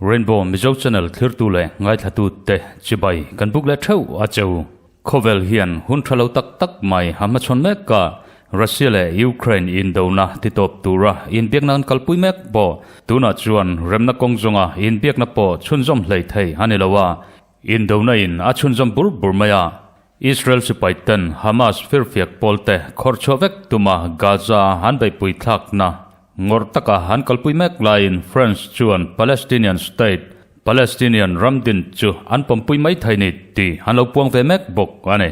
Rainbow Mizo Channel thlirtu leh ngaithlatute chibai kan buk leh theuh a cheu. Khawvel hian hun tha lo tak tak mai a hmachhawn mek a, Russia leh Ukraine indona titawp tura inbiakna an kalpui mek pawh tunah chuan remna kawng zawnga inbiakna pawh chhunzawm hlei thei a ni lo a, indona in a chhunzawm bur bur mai a. Israel sipai ten Hamas firfiak pawlte khawrchhuah vek tuma Gaza an beihpui thlakna Ngawrh taka an kalpui mek laiin France chuan Palestinian state, Palestinian ram din chu an pawmpui mai thei ni tih an lo puang ve mek bawk a ni.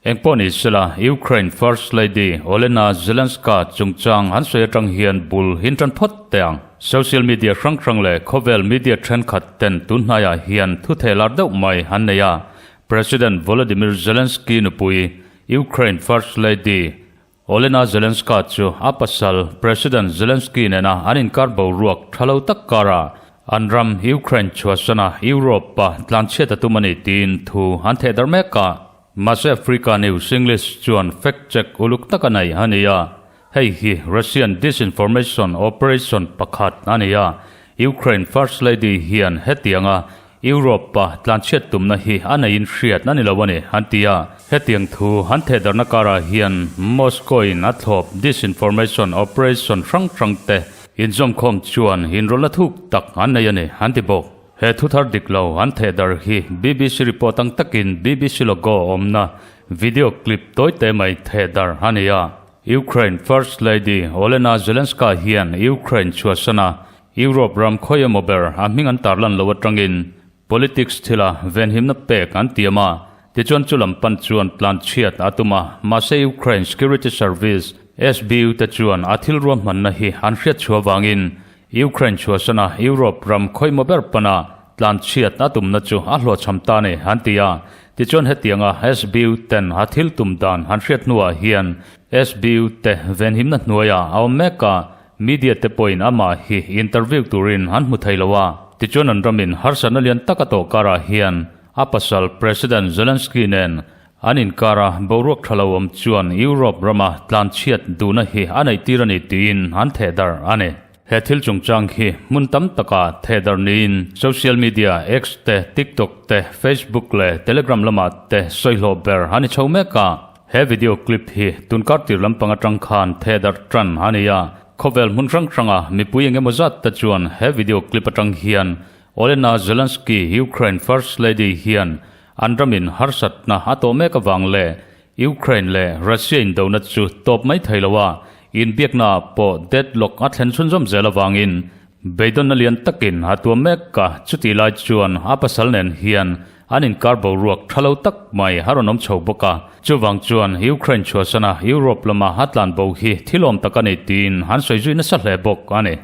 Engpawh ni sela Ukraine First Lady Olena Zelenska chungchang an sawi atang hian bul hin tan phawt teh ang. Social media hrang hrang leh khawvel media thenkhat ten tun hnaiah hian thu theh lar deuh mai an nei a, President Volodymyr Zelensky nupui Ukraine First Lady Olena Zelenska chu a pasal President Zelensky nena an inkar boruak tha lo tak karah an ram Ukraine chhuahsana Europe-a tlanchhiat a tum a ni tiin thu an theh darh mek a. Mahse Africa News English chuan fact check uluk taka nei a ni a, hei hi Russian disinformation operation pakhat a ni a, Ukraine First Lady hian hetianga Europe-a tlanchhiat tumna hi a neiin hriat a ni lo a ni, an ti a. Hetiang thu an thehdarhna karah hian Moscow-in a thlawp disinformation operation hrang hrangte inzawmkhawm chuan inrawlhna thuk tak an nei a ni, an ti bawk. He thu thar dik lo an thehdarh hi BBC report ang takin BBC logo awmna video clip tawite mai thehdarh a ni a. Ukraine First Lady Olena Zelenska hian Ukraine chhuahsana Europe ram khawi emaw ber a hming an tarlan lo atangin politics thila venhimna pek an tiam a, tichuan chu lam pan chuan tlanchhiat a tum a, mahse Ukraine Security Service, SBU, te chuan a thil ruahmanna hi an hriatchhuah avangin Ukraine chhuahsana Europe ram khawi emaw ber pana tlanchhiat a tumna chu a hlawhchham ta a ni an ti a, tichuan hetianga SBU ten a thil tum dan an hriat hnuah hian SBU te venhimna hnuaiah a awm mek a, Media te pawhin amah hi interview turin an hmu thei lo a, tichuan an ramin harsatna lian tak a tawh karah hian a pasal President Zelensky nen an inkara boruak tha lo awm chuan Europe rama tlanchhiat duhna hi a neih tir a ni tiin an thehdarh a ni. He thil chungchang hi hmun tam takah thehdarh niin social media X te, TikTok te, Facebook leh Telegram lamah te sawihlawh ber a ni chho mek a. He video clip hi tunkar tir lampang atang khan thehdarh tan a ni a, khawvel hmun hrang hranga mipui eng emaw zat te chuan he video clip atang hian Olena Zelensky, Ukraine First Lady hian an ramin harsatna a tawh mek avang leh Ukraine leh Russia indona chu tawp mai thei lo a, inbiakna ah pawh deadlock a thlen chhunzawm zel avangin beidawnna lian takin a tuam mek a, chutih lai chuan a pasal nen hian An inkar boruak tha lo tak mai a rawn awm chho bawk a, chuvang chuan Ukraine chhuahsana Europe lama a tlan bo hi thil awm tak a ni tiin an sawi zui nasa hle bawk a ni.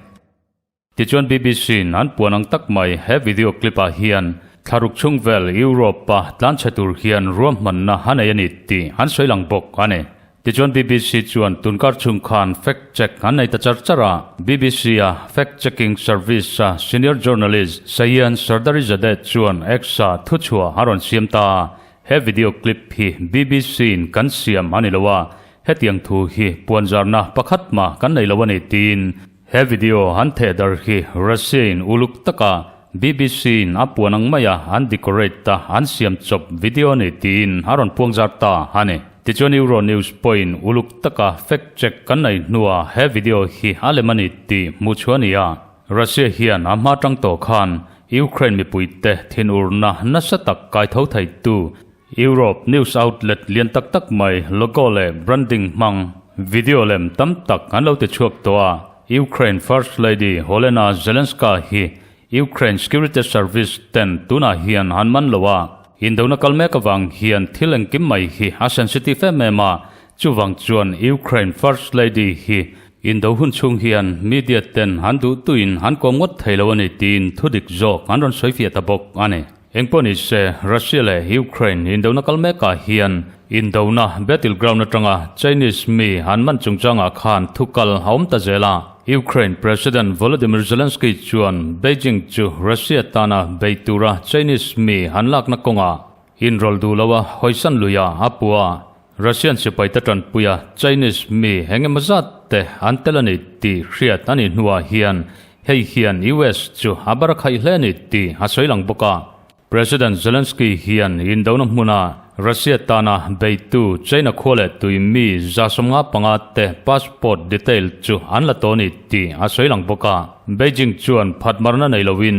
Tichuan BBC-in an puan ang tak mai he video clip-ah hian thlaruk chhung vel Europe-a tlan chhe tur hian ruahmanna a nei a ni tih an sawi lang bawk a ni. Tichuan BBC chuan tunkar chhung khan fact check an nei ta char char a, BBC-a fact checking service-a senior journalist Shayan Sardarizadeh chuan X-a thuchhuah a rawn siam ta a, he video clip hi BBC-in kan siam a ni lo a, hetiang thu hi puanzarna pakhat mah kan nei lo a ni tiin he video an theh dar hi Russia-in uluk taka BBC-in a puan ang maia an decorate a an siam chawp video a ni tiin a rawn puangzar ta a ni. Tichuan Euronews pawhin uluk taka fact check kan nei hnuah he video hi a lem a ni tih hmuh chhuah a ni a. Russia hian a hma tang tawh khan Ukraine mipuite thinurna nasa tak kaitho theitu Europe news outlet lian tak tak mai logo leh branding hmang video lem tam tak an lo ti chhuak tawh a. Ukraine First Lady Olena Zelenska hi Ukraine Security Service ten tunah hian an man lo a, indona kal mek avang hian thil engkim mai hi a sensitive em em a, chuvang chuan Ukraine First Lady hi indo hun chhung hian media ten an duh tuin an kawm ngawt thei lo a ni tiin thudik zawk an rawn sawi fiah ta bawk a ni. Engpawh ni se, Russia leh Ukraine indona kal mekah hian indona battleground atanga Chinese mi an man chungchangah khan thu kal a awm ta zel a. Ukraine President Volodymyr Zelensky chuan Beijing chu Russia tana bei tura Chinese mi an lakna kawngah. Inrawlh duh loa hawisan luia a pu a, Russian sipaite tanpuia Chinese mi eng emaw zat te an tel a ni tih hriat a nih hnuah hian hei hian US chu a bar a khaih hle a ni tih a sawi lang bawk a. President Zelensky hian indona hmuna Russia tana beitu China khua leh tui mi 75 te passport detail chu an la tawh a ni tih a sawi lang bawk a. Beijing chuan phatmarna nei loin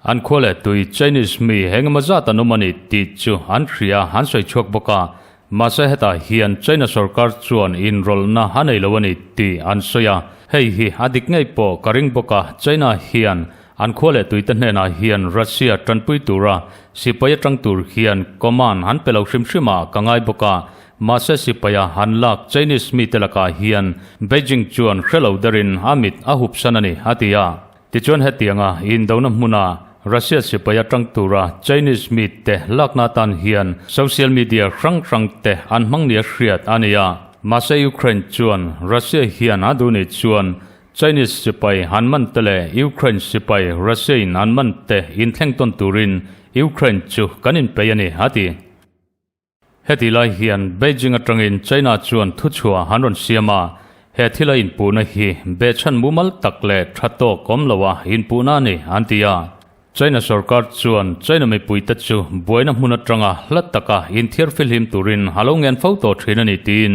An khua leh tui Chinese mi eng emaw zat an awm a ni tih chu an hria an sawi chhuak bawk a, mahse hetah hian China sorkar chuan inrawlhna a nei lo a ni tih an sawi a, hei hi a dik ngei pawh ka ring bawk a, China hian an khua leh tuite hnenah hian Russia tanpui tura sipai atang tur hian command an pe lo hrim hrim a ka ngai bawk a, mahse sipaia han lak Chinese mite lakah hian Beijing chuan hre lo derin a mit a hupsan a ni a ti a. Tichuan hetianga indona hmuna Russia sipai atang tura Chinese mite lakna atan hian social media hrang hrang te an hmang nia hriat a ni a. Mahse Ukraine chuan Russia hian a duh nih chuan Chinese sipai an man te leh Ukraine sipai Russia in an man te inthleng tawn turin Ukraine chu kan inpeih a ni a ti. Heti lai hian Beijing atangin China chuan thuchhuah an rawn siam a, he thila inpuhna hi behchhan mumal tak leh tha tawk awm loa inpuhna a ni an ti a. China sorkar chuan China mipuite chu buaina hmun atanga hla taka inthiar fihlim turin a lo ngen fo tawh thin a ni tiin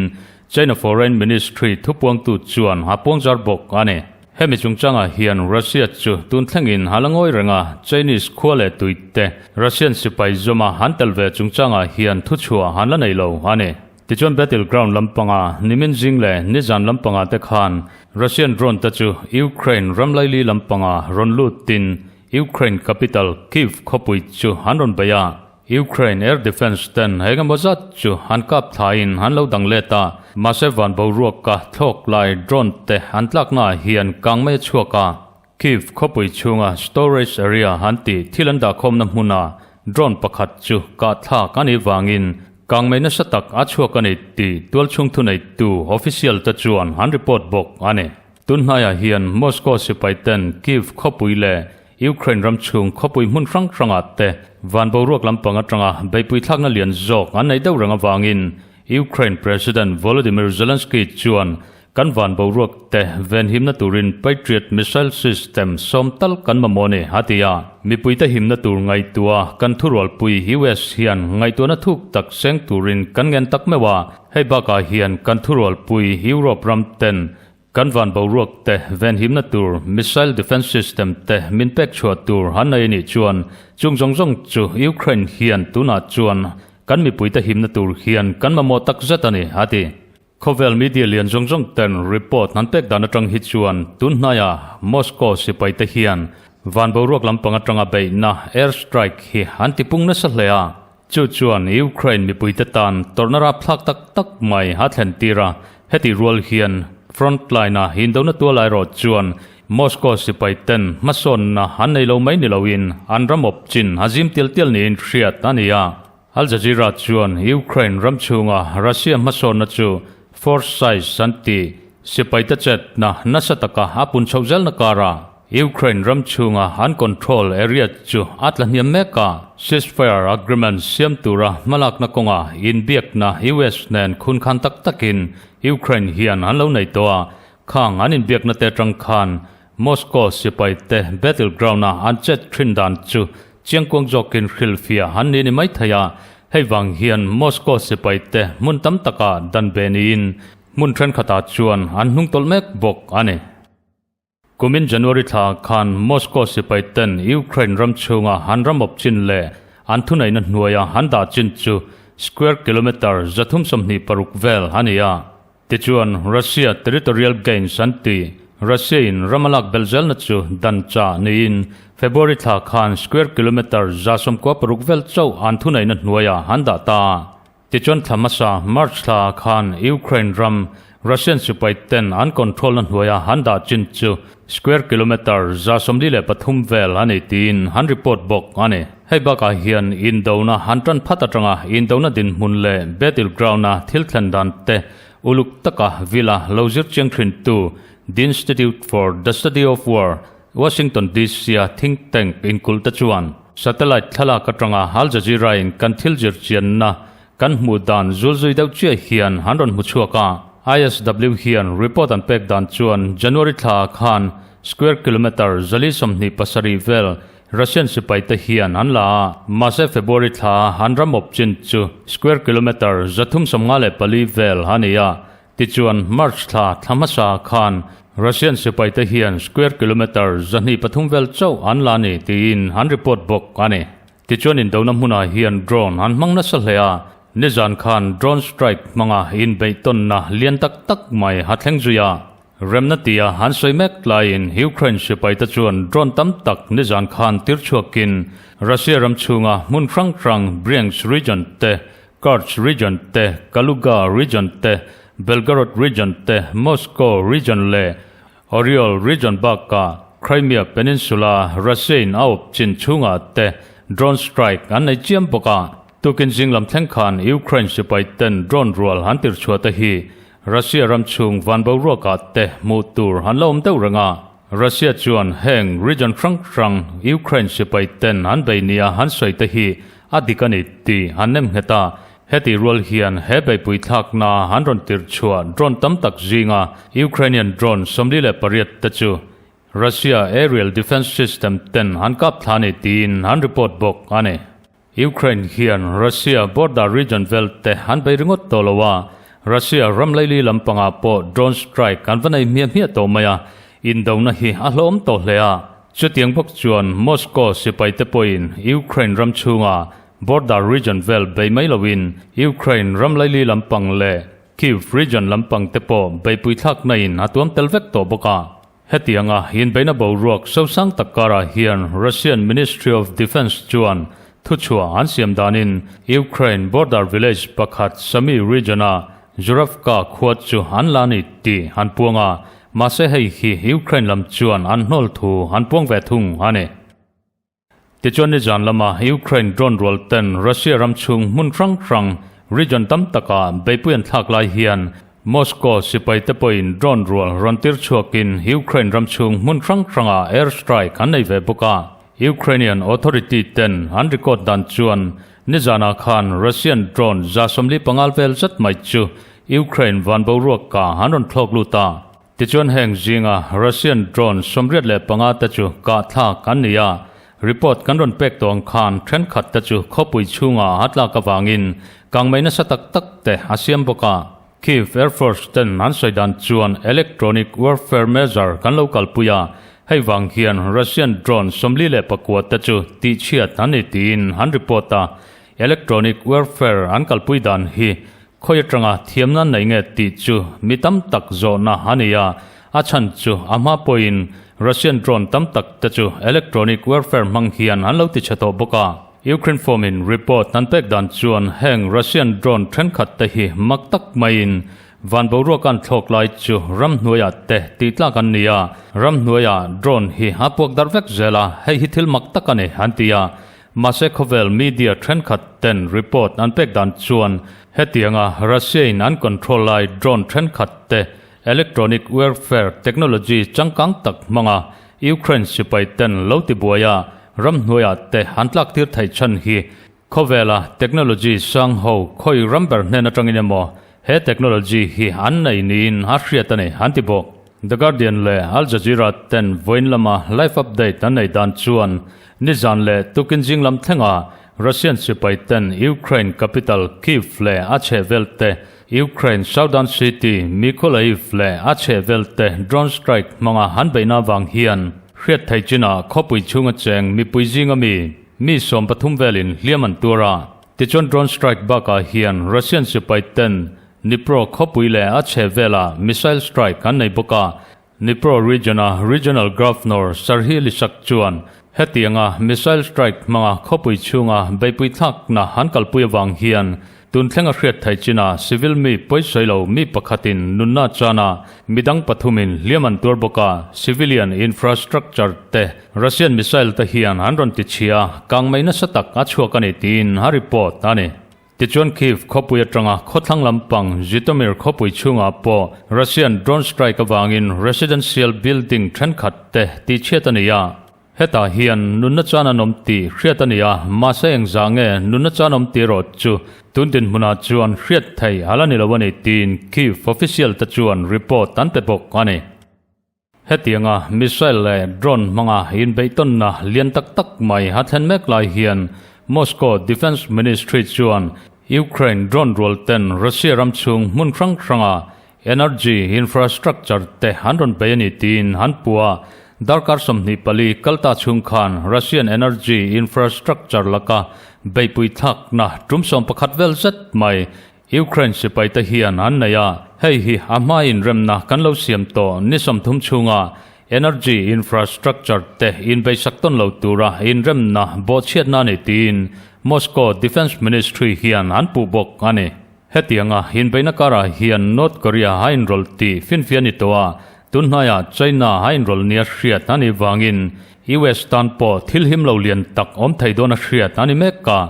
China Foreign Ministry thupuangtu chuan a puangzar bawk a ni. Hemi chungchangah hian Russia chu tun thlengin a la ngawi reng a, Chinese khua leh tuite Russian sipai zawma an tel ve chungchangah hian thuchhuah an la nei lo a ni. Tichuan battle ground lampanga nimin zing leh nizan lampanga te khan Russian drone te chu Ukraine ram laili lampanga rawn lutin Ukraine capital Kyiv khawpui chu an rawn bei a. Ukraine air defence ten eng emaw zat chu an kap thlaiin an lo dang let a, mahse van boruaka thlawk lai drone te an tlaknaah hian kang mai a chhuak a. Kyiv khawpui chhunga storage area an tih thil an dahkhawmna hmuna drone pakhat chu kah thlak a nih vangin kang mai nasa tak a chhuak a ni tih tualchhung thuneitu official te chuan an report bawk a ni. Tunhnaiah hian Moscow sipai ten Kyiv khawpui leh Ukraine ram chhung khawpui hmun hrang hrangah te van boruak lampang atanga beihpui thlakna lian zawk an nei deuh reng avangin Ukraine President Volodymyr Zelensky chuan kan van boruak te venhimna turin Patriot missile system sawm tal kan mamawh a ni a ti a. Mipuite himna tur ngaihtuah kan thurualpui US hian ngaihtuahna thuk tak seng turin kan ngen tak meuh a, hei bakah hian kan thurualpui Europe ram ten Kan van boruak te venhimna tur missile defence system te min pek chhuah tur han nei anih chuan chung zawng zawng chu Ukraine hian tunah chuan kan mipuite himna tur hian kan mamawh tak zet a ni, a ti. Khawvel media lian zawng zawng ten report an pek dan atang hi chuan tun hnaiah Moscow sipaite hian van boruak lampang atanga beihna air strike hi an tipung nasa hle a. Chu chuan Ukraine mipuite tan tawrhna rapthlak tak tak mai a thlen tir a, heti rual hian front line-a indona tual erawh chuan Moscow sipai ten hmasawnna an nei lo mai ni loin an ram awp chin a zim tial tial niin hriat a ni a. Al Jazeera chuan Ukraine ram chhunga Russia hmasawnna chu force size an ti sipaite chetna nasa taka a pun chhoh zelna karah Ukraine ram chhunga an control area chu a tla hniam mek a, ceasefire agreement siam tura hmalakna kawnga inbiakna US nen khunkhan tak takin Ukraine hian an lo nei tawh a, khang an inbiakna te atang khan Moscow sipai te battleground a an chet thin dan chu chiangkuang zawkin hrilhfiah an ni ni mai thei a, hei vang hian Moscow sipai te hmun tam takah dan ve niin hmun thenkhatah chuan an hnungtawlh mek bawk a ni. Kumin January thla khan Moscow sipai ten Ukraine ram chhunga an ram awp chin leh an thuneihna hnuaia an dah chin chu square kilometre 326 vel a ni a. Tichuan, Russia territorial gains an ti, Russia-in ram a lak belh zelna chu dan chah niin February thla khan square kilometre 96 vel chauh an thuneihna hnuaia an dah ta. Tichuan thla hmasa March thla khan Ukraine ram Russian sipai ten an control na hnuaia an dah chin chu square kilometre 73 vel a ni tiin an report bawk a ni. Hei bakah hian indona an tan phat atanga indona dinhmun leh battle ground a thil thlen dan te uluk taka vila lo zir chiang thin tu The Institute for the Study of War, Washington DC a think tank inkulh te chuan. Satellite thlalak atanga Al Jazeera in kan thil zir chianna kan hmuh dan zulzui deuh chiah hian an rawn hmu chhuak a. ISW hian report an pek dan chuan January thla ah khan square kilometre 427 vel Russian sipai te hian an la a, mahse February thla a an ram awp chin chu square kilometre 354 vel a ni a. Tichuan, March thla thla hmasa khan Russian sipaite hian square kilometre 203 vel chauh an la ni tiin an report bawk a ni. Tichuan indona hmunah hian drone an hmang nasa hle a, nizan khan drone strike hmanga inbeihtawnna lian tak tak mai a thleng zui a. Remna tia an sawi mek laiin Ukraine sipaite chuan drone tam tak nizan khan tir chhuakin Russia ram chhunga hmun hrang hrang Bryansk region te Kursk region te, Kaluga region te, Belgorod region te, Moscow region leh Oryol region bakah Crimea Peninsula Russia-in a awp chin chhungah te drone strike an nei chiam bawk a. Tukin zing lam thleng khan Ukraine sipai ten drone rual an tirchhuah te hi Russia ram chhung van boruakah te hmuh tur an la awm deuh reng a. Russia chuan heng region hrang hrang Ukraine sipai ten an bei nia an sawi te hi a dik a ni tih an nem nghet a. Heti rual hian he beihpui thlakna an rawn tirh chhuah drone tam tak zinga Ukrainian drone 48 te chu Russia aerial defence system ten an kap thla a ni tiin an report bawk a ni. Ukraine hian Russia border region vel te an bei ringawt tawh lo a, Russia ram laili lampangah pawh drone strike an va nei hmiah hmiah tawh mai a, indona hi a hlawm tawh hle a. Chutiang bawk chuan Moscow sipai te pawhin Ukraine ram chhunga border region vel bei mai loin Ukraine ram laili lampang leh Kyiv region lampang te pawh beipui thlakna in a tuam tel vek tawh bawk a. Hetianga inbeihna boruak sosang tak karah hian Russian Ministry of Defence chuan thuchhuah an siam danin Ukraine border village pakhat Sumy region-a Zhuravka khua chu an la ni tih an puang a, mahse hei hi Ukraine lam chuan an hnawl thu an puang ve thung a ni. Tichuan nizan lama Ukraine drone rual ten Russia ram chhung hmun hrang hrang region tam takah beipui an thlak lai hian Moscow sipai te pawhin drone rual rawn tir chhuakin Ukraine ram chhung hmun hrang hrangah air strike an nei ve bawk a. Ukrainian authority ten an record dan chuan nizanah khan Russian drone 45 vel zet mai chu Ukraine van boruak ah an rawn thlawk lut a. Tichuan heng zinga Russian drone 85 te chu kah thlak an ni a, report kan rawn pek tawh ang khan thenkhat te chu khawpui chhungah a tlak avangin kangmei nasa tak tak te a siam bawk a. Kyiv Air Force ten an sawi dan chuan electronic warfare measure kan lo kalpui a, hei vang hian Russian drone 49 te chu tihchhiat an ni tiin an report a. Electronic warfare an kalpui dan hi Khawi atanga thiamna nei nge tih chu mi tam tak zawhna a ni a, a chhan chu a hma pawhin Russian drone tam tak te chu electronic warfare hmang hian an lo ti chhe tawh bawk a. Ukraine form-in report an pek dan chuan heng Russian drone thenkhat te hi mak tak maiin van boruak an thlawk lai chu ramhnuaiah te tih tlak an ni a, ramhnuaiah drone hi a puak darh vek zel a, hei hi thil mak tak a ni an ti a. Mahse khawvel media thenkhat ten report an pek dan chuan hetianga Russia in an control lai drone thenkhat te electronic warfare technology changkang tak hmanga Ukraine sipai ten lo ti buai a ramhnuaiah te an tlak tir theih chhan hi khawvela technology sang ho khawi ram ber hnen atangin emaw he technology hi an nei niin a hriat a ni an ti bawk. The Guardian leh Al Jazeera ten vawiin lama live update an nei dan chuan nizan leh tukin zing lam thlenga Russian sipai ten Ukraine capital Kyiv leh a chhehvel te, Ukraine southern city Mykolaiv leh a chhehvel te drone strike hmanga an beihna avang hian hriat theih chinah khawpui chhunga cheng mipui zinga mi mi 13 velin hliam an tuar a. Tichuan drone strike bakah hian Russian sipai ten Dnipro khawpui leh a chhe velah missile strike an nei bawk a. Dnipro region-a Regional Governor Serhiy Lysak chuan hetianga missile strike hmanga khawpui chhunga beihpui thlakna an kalpui avang hian tun thlenga hriat theih chinah civil mi pawisawi lo mi pakhatin nunna chana midang pathumin hliam an tuar bawk a, civilian infrastructure te Russian missile te hian an rawn tichhia kangmei nasa tak a chhuak a ni tiin a report a ni. Tichuan Kyiv khawpui atanga khawthlang lampang Zhytomyr khawpui chhungah pawh Russian drone strike avangin residential building thenkhat te tihchhiat a ni a. Hetah hian nunna chan an awm tih hriat a ni a, mahse engzah nge nunna chan awm tih erawh chu tun dinhmunah chuan hriat theih a la ni lo a ni tiin Kyiv official te chuan report an pe bawk a ni. Hetianga missile leh drone hmanga inbeihtawnna lian tak tak mai a thlen mek lai hian Moscow Defence Ministry chuan Ukraine drone rual ten Russia ram chhung hmun hrang hranga Energy infrastructure te an rawn bei a ni tiin an pu a, darkar 24 kalta chhung khan Russian energy infrastructure laka beihpui thlakna tum 11 vel zet mai Ukraine sipai te hian an nei a, hei hi a hmain remna kan lo siam tawh ni 30 chhunga energy infrastructure te inbeisak tawn lo tura inremna bawhchhiatna a ni tiin Moscow Defence Ministry hian an puh bawk a ni. Hetianga inbeihna karah hian North Korea a inrawlh tih finfiah a ni tawh a, tunhnaiah China a inrawlh nia hriat a nih vangin US tan pawh thil him lo lian tak awm thei dawn a hriat a ni mek a.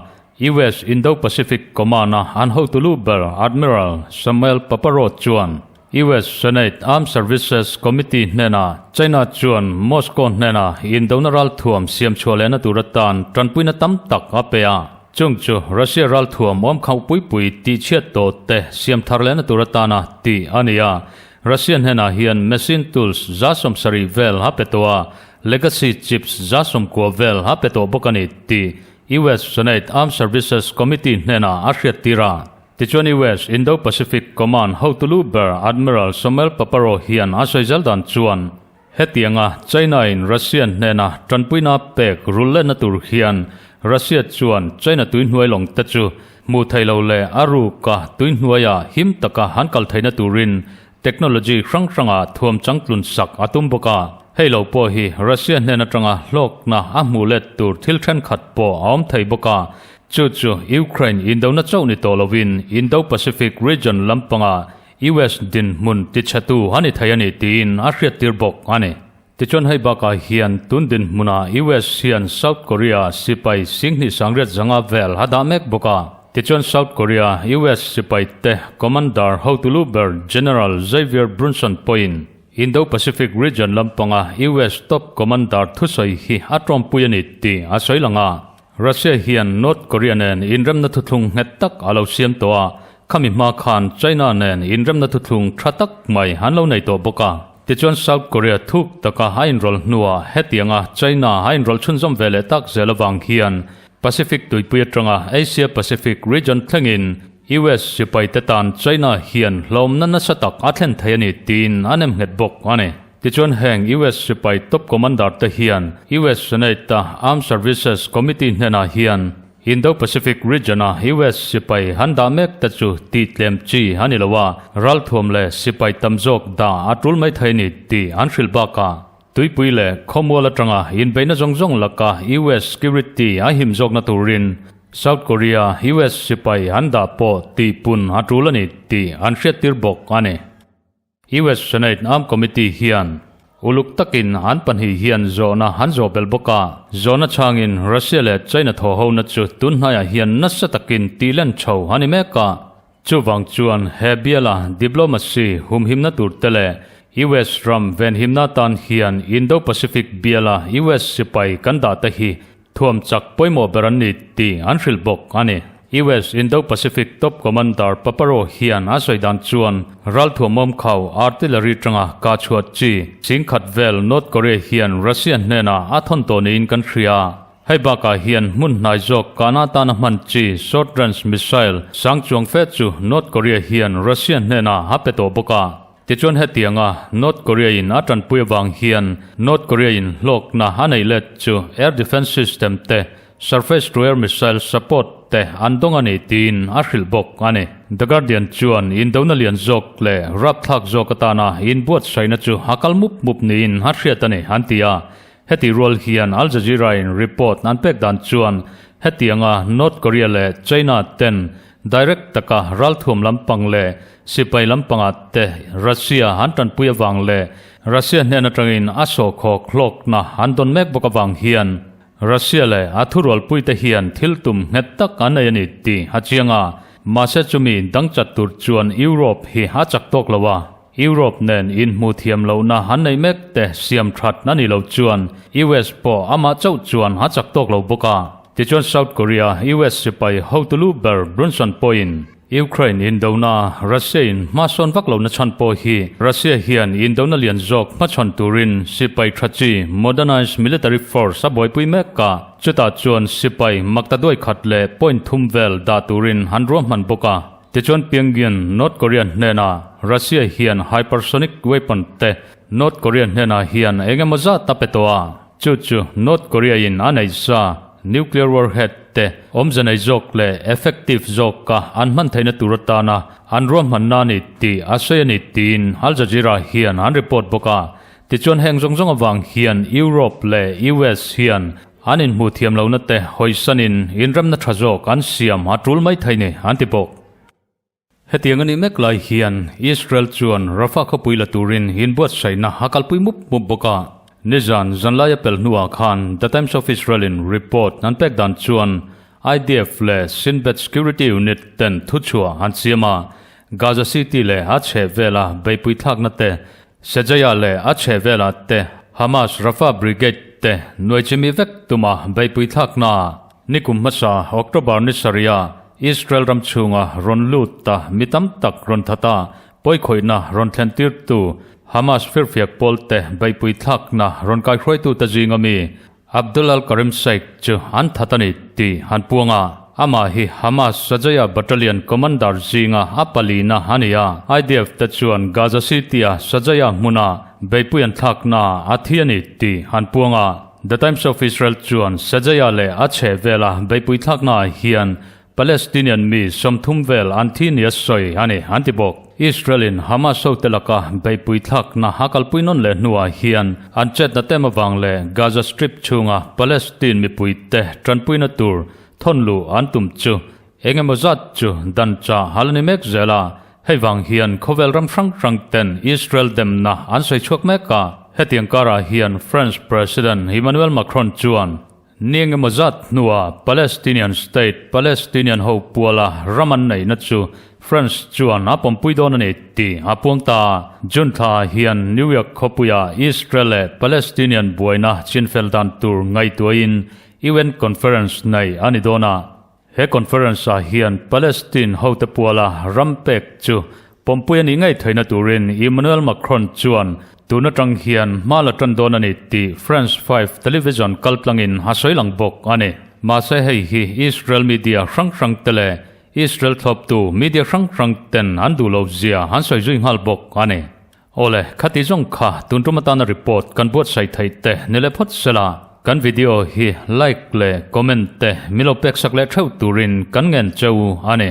US Indo-Pacific Command-a an hotu lu ber Admiral Samuel Paparo chuan US Senate Armed Services Committee hnenah China chuan Moscow hnena indona ralthuam siam chhuah lehna tur atan tanpuina tam tak a pe a. Chung chu Russia ralthuam awm khauh pui pui tih chhiat tawh te siam thar lehna tur atana tih a ni a. Russia hnenah hian machine tools 70% vel a pe tawh a, legacy chips 90% vel a pe tawh bawk a ni tih US Senate Armed Services Committee hnenah a hriattir a. Tichuan US Indo-Pacific Command hotu lu ber Admiral Samuel Paparo hian a sawi zel dan chuan hetianga China-in Russia hnena tanpuina pek rul lehna tur hian Russia chuan China tuihnuai lawng te chu hmuh theih lo leh a ruka tuihnuaia him taka han kal theihna turin technology hrang hranga thuam changtlun sak a tum bawk a. Hei lo pawh hi Russia hnen atanga hlawkna a hmuh let tur thil thenkhat pawh a awm thei bawk a. Chu chu Ukraine indona chauh ni tawh lovin Indo-Pacific region lampanga US dinhmun tichhetu a ni thei a ni tiin a hriattir bawk a ni. Tichuan hei bakah hian tun dinhmunah US hian South Korea sipai 2800 vel a dah mek bawk a. Tichuan South Korea US sipai te commander hotu lu ber General Xavier Brunson pawhin Indo-Pacific region lampanga US top commander thusawi hi a tawmpui a ni tih a sawi lang a. Russia hian North Korea nen inremna thuthlung nghet tak a lo siam tawh a, khami hma khan China nen inremna thuthlung tha tak mai an lo nei tawh bawk a. Tichuan South Korea thuk taka a inrawlh hnuah hetianga China a inrawlh chhunzawm ve leh tak zel avang hian Pacific tuipui atanga Asia Pacific region thlengin US sipai te tan China hian hlawmna nasa tak a thlen thei a ni tiin an em nghet bawk a ni. Tichuan heng US sipai top commander te hian US Senate a Armed Services Committee hnenah hian Indo-Pacific region a US sipai han dah mek te chu tih tlem chi a ni lo a, ralthuam leh sipai tam zawk dah a tul mai thei a ni tih an hrilh bakah tuipui leh khawmual atanga inbeihna zawng zawng laka US security a him zawkna turin South Korea US sipai an dah pawh tih pun a tul a ni tih an hriattir bawk a ni. US Senate Armed Committee hian uluk takin an pahnih hian zawhna an zawh belh bawk a, zawhna chhangin Russia leh China thaw hona chu tun hnaiah hian nasa takin tih len chho a ni mek a. Chuvang chuan he biala diplomacy humhimna tur te leh US ram venhimna tan hian Indo-Pacific biala US sipai kan dah te hi Thuam chak pawimawh ber an ni tih an hrilh bawk a ni. US Indo-Pacific Top Commander Paparo hian a sawi dan chuan ralthuamawm khau artillery tanga kah chhuah chi 10,000 vel North Korea hian Russia hnenah a thawn tawh niin kan hria. Hei bakah hian hmun hnai zawk kahna atana hman chi short range missile sang chuang fe chu North Korea hian Russia hnenah a pe tawh bawk a. Tichuan hetianga North Korea in a tanpui avang hian North Korea in hlawkna a neih let chu air defence system te, surface to air missile support te an dawng a ni tiin a hrilh bawk a ni. The Guardian chuan indona lian zawk leh rapthlak zawk atana inbuatsaihna chu a kal mup mup niin a hriat a ni an ti a. Heti rual hian Al Jazeera in report an pek dan chuan hetianga North Korea leh China ten Direct taka ralthuam lampang leh sipai lampangah te Russia an tanpui avang leh Russia hnen atangin a sawhkhawk hlawkna an dawn mek bawk avang hian Russia leh a thurualpuite hian thil tum nghet tak an nei a ni tih a chiang a. Mahse chumi dangchat tur chuan Europe hi a chak tawk lo a. Europe nen inhmuh thiam lohna an neih mek te siam that a nih loh chuan US pawh amah chauh chuan a chak tawk lo bawk a. Tichuan South Korea US sipai hotu lu ber Brunson pawhin Ukraine indona Russia in hmasawn vak lohna chhan pawh hi Russia hian indona lian zawk hmachhawn turin sipai tha chi modernized military force a buaipui mek a, chutah chuan sipai makta duai khat leh point thum vel dah turin an ruahman bawk a. Tichuan Pyongyang, North Korea hnenah Russia hian hypersonic weapon te North Korea hnenah hian eng emaw zat a pe tawh a, chu chu North Korea in a neih sa nuclear warhead te awmze nei zawk leh effective zawka an hman theihna tur atana an ruahmanna a ni tih a sawi a ni tiin Al Jazeera hian an report bawk a. Tichuan heng zawng zawng avang hian Europe leh US hian an inhmuh thiam lohna te hawisanin inremna tha zawk an siam a tul mai thei ni an ti bawk. Hetiang a nih mek lai hian Israel chuan Rafah khawpui la turin inbuatsaihna a kalpui mup mup bawk a. Nizan zanlaia pel hnuah khan The Times of Israel-in report an pek dan chuan IDF leh Shin Bet Security Unit ten thuchhuah an siam a, Gaza City leh a chhehvela beihpui thlakna te, Shejaiah leh a chhehvelah te, Hamas Rafah Brigade te nuaichimi vek tuma beihpui thlakna Nikum hmasa October ni sarih-a Israel ram chhunga rawn lut ta mi tam tak rawn that a, pawikhawihna rawn thlen tirtu Hamas firfiak pawlte beihpui thlakna rawn kaihruaitute zinga mi Abdul al-Karim Sheikh chu an that a ni tih an puang a. Amah hi Hamas Shajaiya Battalion Commander zinga a palina a ni a, IDF te chuan Gaza City-a Shajaiya hmuna beihpui an thlakna a thi a ni tih an puang a. The Times of Israel chuan Shajaiya leh a chhehvela beihpui thlaknaah hian Palestinian mi 30 vel an thi nia sawi a ni, an ti bawk. Israel-in Hamas hote laka beihpui thlakna a kalpui nawn leh hnuah hian an chetna tem avang leh Gaza Strip chhunga Palestine mipuite tanpuina tur thawn luh an tum chu eng emaw zat chu dan chah a la ni mek zel a. Hei vang hian khawvel ram hrang hrang ten Israel demna an sawi chhuak mek a, hetiang karah hian French President Emmanuel Macron chuan ni eng emaw zat hnuah Palestinian state Palestinian ho puala ram an neihna chu France chuan a pawmpui dawn a ni tih a puang ta. June thlaah hian New York khawpuia Israel leh Palestinian buaina chinfel dan tur ngaihtuahin UN conference nei a ni dawn a. He conference-ah hian Palestine hote puala ram pek chu pawmpui a nih ngei theihna turin Emmanuel Macron chuan tun atang hian hma la tan dawn a ni tih France 5 television kaltlangin a sawi lang bawk a ni. Mahse hei hi Israel media hrang hrang te leh Israel thlawptu media hrang hrang ten an duh lo zia an sawi zui nghal bawk a ni. Awle, khati zawng kha tun tum atana report kan buatsaih theih te ni leh phawt sela, kan video hi like leh comment te min lo peksak leh theuh turin kan ngen cheu a ni.